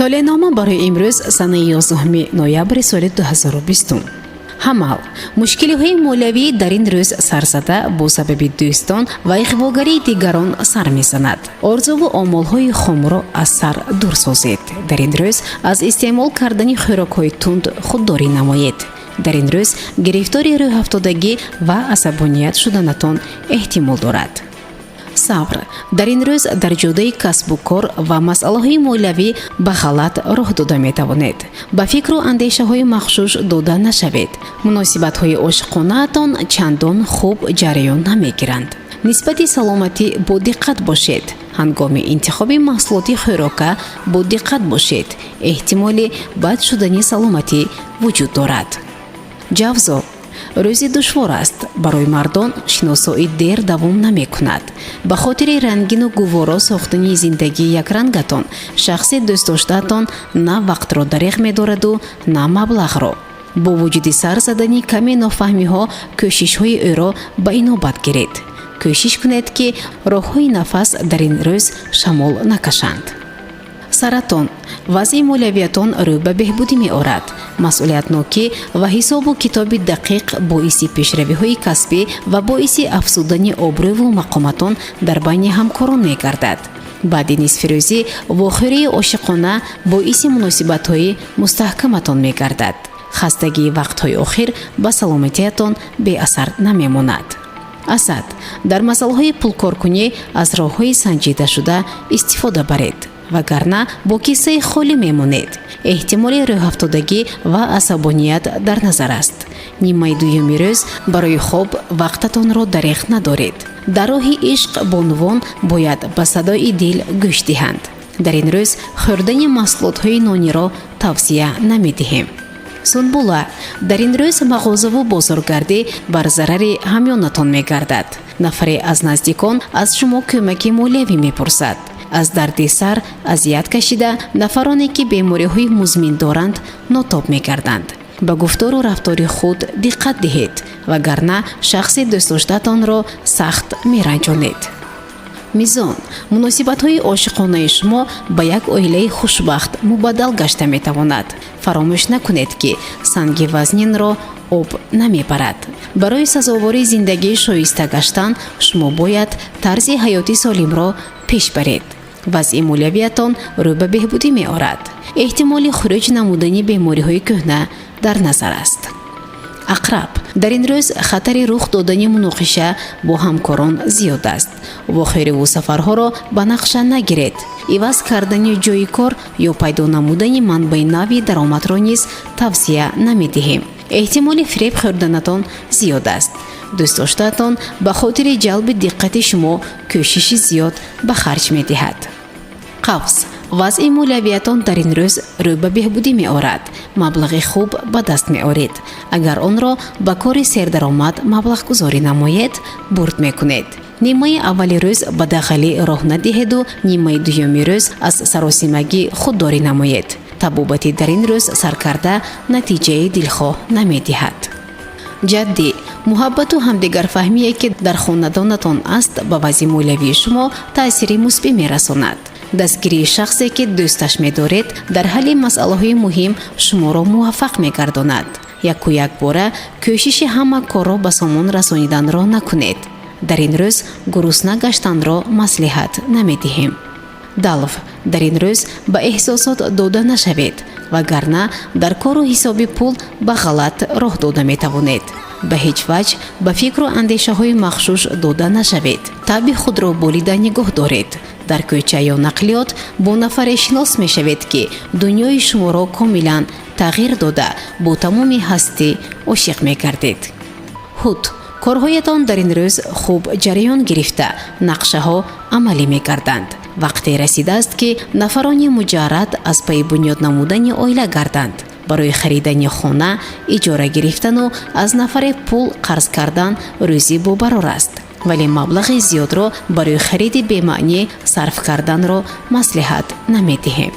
Толеънома барои имрӯз, санаи 11 ноябри соли 2020. Ҳамал, мушкилиҳои молиявӣ дар ин рӯз сарзада бо сабаби дӯстон ва иғвогарии дигарон сар мезанад. Орзуву омолҳои хомро аз сар дур созед. Дар ин рӯз аз истеъмол кардани хӯрокҳои тунд худдорӣ намоед. Дар ин рӯз гирифтори рӯҳафтодагӣ ва асабоният шуданатон эҳтимол дорад. Савр, дар ин рӯз дар ҷодаи касбу кор ва масъалаҳои молиявӣ ба ғалат роҳ дода метавонед. Ба фикру андешаҳои мағшуш дода нашавед. Муносибатҳои ошиқонаатон чандон хуб ҷараён намегиранд. Нисбати саломатӣ бодиққат бошед. Ҳангоми интихоби маҳсулоти хӯрока бодиққат бошед, эҳтимоли бад шудани саломатӣ вуҷуд дорад. Ҷавзо, рӯзи душвор аст. Барои мардон шиносоӣ дер давом намекунад. Ба хотири рангину гуворо сохтани зиндагии якрангатон шахси дӯстдоштаатон на вақтро дареғ медораду, на маблағро. Бо вуҷуди сар задани каме нофаҳмиҳо, кӯшишҳои ӯро ба инобат гиред. Кӯшиш кунед, ки роҳҳои нафас дар ин рӯз шамол накашанд. Саратон, вазъи молиявиятон рӯ ба беҳбудӣ меорад. Масъулиятнокӣ ва ҳисобу китоби дақиқ боиси пешравиҳои касбӣ ва боиси афзудани обрӯву мақоматон дар байни ҳамкорон мегардад. Баъди нисфирӯзӣ вохӯрии ошиқона боиси муносибатҳои мустаҳкаматон мегардад. Хастагии вақтҳои охир ба саломатиятон беасар намемонад. Асад, дар масъалаҳои пулкоркунӣ аз роҳҳои санҷидашуда истифода баред, вагарна бо киссаи холӣ мемонед. Эҳтимоли рӯҳафтодагӣ ва асабоният дар назар аст. Нимаи дуюми рӯз барои хоб вақтатонро дареғ надоред. Дар роҳи ишқ бонувон бояд ба садои дил гӯш диҳанд. Дар ин рӯз хӯрдани маҳсулотҳои нониро тавсия намедиҳем. Сунбула, дар ин рӯз мағозаву бозоргардӣ бар зарари ҳамёнатон мегардад. Нафаре аз наздикон аз шумо кӯмаки молиявӣ мепурсад. Аз дарди сар азият кашида, нафароне ки бемориҳои музмин доранд, нотоб мегарданд. Ба гуфтору рафтори худ диққат диҳед, вагарна шахси дӯстдоштаатонро сахт меранҷонед. Мизон, муносибатҳои ошиқонаи шумо ба як оилаи хушбахт мубаддал гашта метавонад. Фаромӯш накунед, ки санги вазнинро об намебарад. Барои сазовори зиндагии шоиста гаштан шумо бояд тарзи ҳаёти солимро пеш баред. Вазъи молиявиятон рӯ ба беҳбудӣ меорад. Эҳтимоли хуруҷ намудани бемориҳои кӯҳна дар назар аст. Ақраб, дар ин рӯз хатари рух додани муноқиша бо ҳамкорон зиёд аст. Вохӯриву сафарҳоро ба нақша нагиред. Иваз кардани ҷойи кор ё пайдо намудани манбаи нави даромадро низ тавсия намедиҳем. Эҳтимоли фиреб хӯрданатон зиёд аст. Дӯстдоштаатон ба хотири ҷалби диққати шумо кӯшиши зиёд ба харҷ медиҳад. Қавс, вазъи молиявиятон дар ин рӯз рӯ ба беҳбудӣ меорад. Маблағи хуб ба даст меоред. Агар онро ба кори сердаромад маблағгузорӣ намоед, бурд мекунед. Нимаи аввали рӯз ба дағалӣ роҳ надиҳеду нимаи дуюми рӯз аз саросимагӣ худдорӣ намоед. Табобати дар ин рӯз саркарда натиҷаи дилхоҳ намедиҳад. Ҷаддӣ, муҳаббату ҳамдигарфаҳмие, ки дар хонадонатон аст, ба вазъи молиявии шумо таъсири мусбӣ мерасонад. Дастгирии шахсе, ки дӯсташ медоред, дар ҳалли масъалаҳои муҳим шуморо муваффақ мегардонад. Яку якбора кӯшиши ҳама корро ба сомон расониданро накунед. Дар ин рӯз гурусна гаштанро маслиҳат намедиҳем. Далв, дар ин рӯз ба эҳсосот дода нашавед, вагарна дар кору ҳисоби пул ба ғалат роҳ дода метавонед. Ба ҳеҷ ваҷҳ ба фикру андешаҳои мағшуш дода нашавед. Табъи худро болида нигоҳ доред. Дар кӯча ё нақлиёт бо нафаре шинос мешавед, ки дунёи шуморо комилан тағйир дода, бо тамоми ҳастӣ ошиқ мегардед. Ҳут, корҳоятон дар ин рӯз хуб ҷараён гирифта, нақшаҳо амалӣ мегарданд. Вақте расидааст, ки нафарони муҷаррад аз пайи бунёд намудани оила гарданд. Барои харидани хона, иҷора гирифтану аз нафаре пул қарз кардан рӯзи бобарор аст, вале маблағи зиёдро барои хариди бемаънӣ сарф карданро маслиҳат намедиҳем.